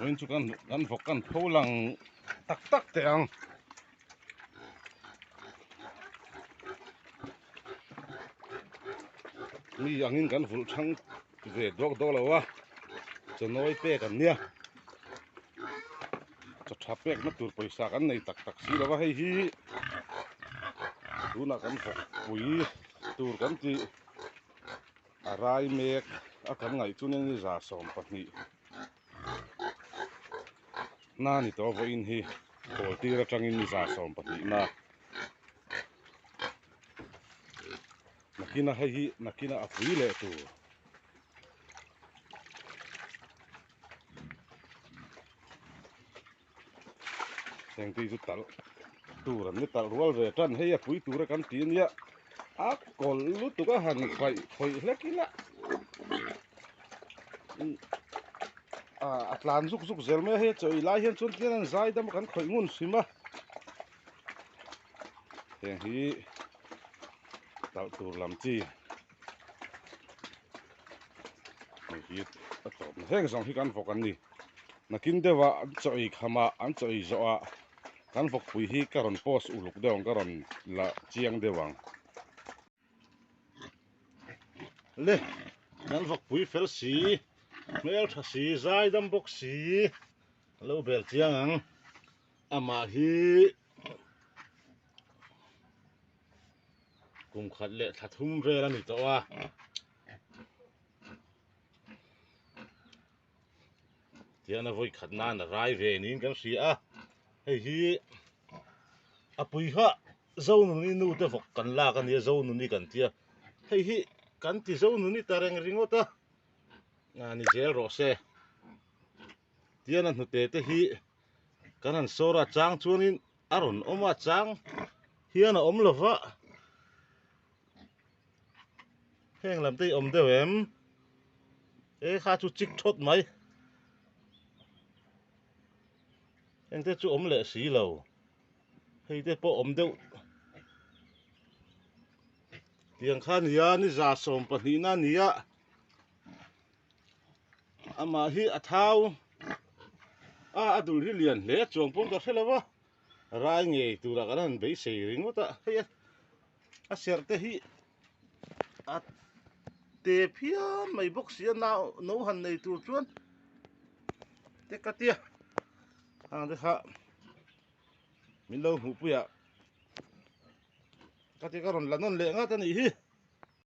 Vawiin chu kan kan vawk kan pho lang tak tak teh ang. Mi angin kan vulh thang ve duak duak lo a, chawnawi pek an nia. Chaw tha pekna tur pawisa kan nei tak tak si lo va, hei hi tunah kan vawk pui tur kan tih a rai mek a kan ngaih chu nia ni 12 na ni tawh a vawiin hi pawl tir atangin ni 12 na nakina hei hi nakina a pui leh tur. Heng te hi chu talh tur an ni talh rual ve tan hei a pui tura kan ti ania a kawlh lutuk a han khaih khawih hlek ila a tlan zuk zuk zel mai a hei chaw ei lai hian chuan tian an zai dam a kan khawih ngun hrim a heng hi talh tur lam chi. Hei hi a tawp na heng zawng hi kan vawk an ni nakin deuh ah an chaw ei kham ah an chaw ei zawh ah kan vawk pui hi ka rawn post uluk deuh ang ka rawn la chiang deuh ang le kan vawk pui fel si hmeltha si zai dam bawk si a lo bel chiang ang amah hi. Kum khat leh thla thum vel a ni tawh a. Tihian a vawi khat nan a rai ve niin kan hria a. Hei hi a pui kha Zonuni nu te vawk kan lak a nia Zonuni kan tia. Hei hi kan ti Zonuni ta reng ringawt a. A ni zel rawh se. Tihian a hnute te hi kan han sawr a chang chuanin a rawn awm a chang hian a awm lo va heng lam te hi awm deuh em e kha chu chik thawt mai heng te chu awm leh si lo hei te pawh awm deuh tiang kha nia ni 12 na nia amah hi a thau a a dul hi lian hle chuang pawn ka hre lo va rai ngei turah kan han beisei ringawt a hei a a serh te hi a te phian mai bawk si a nau no han nei tur chuan te ka tia hang te kha min lo hmuh pui ah ka ti ka rawn la nawn leh ngat a nih hi.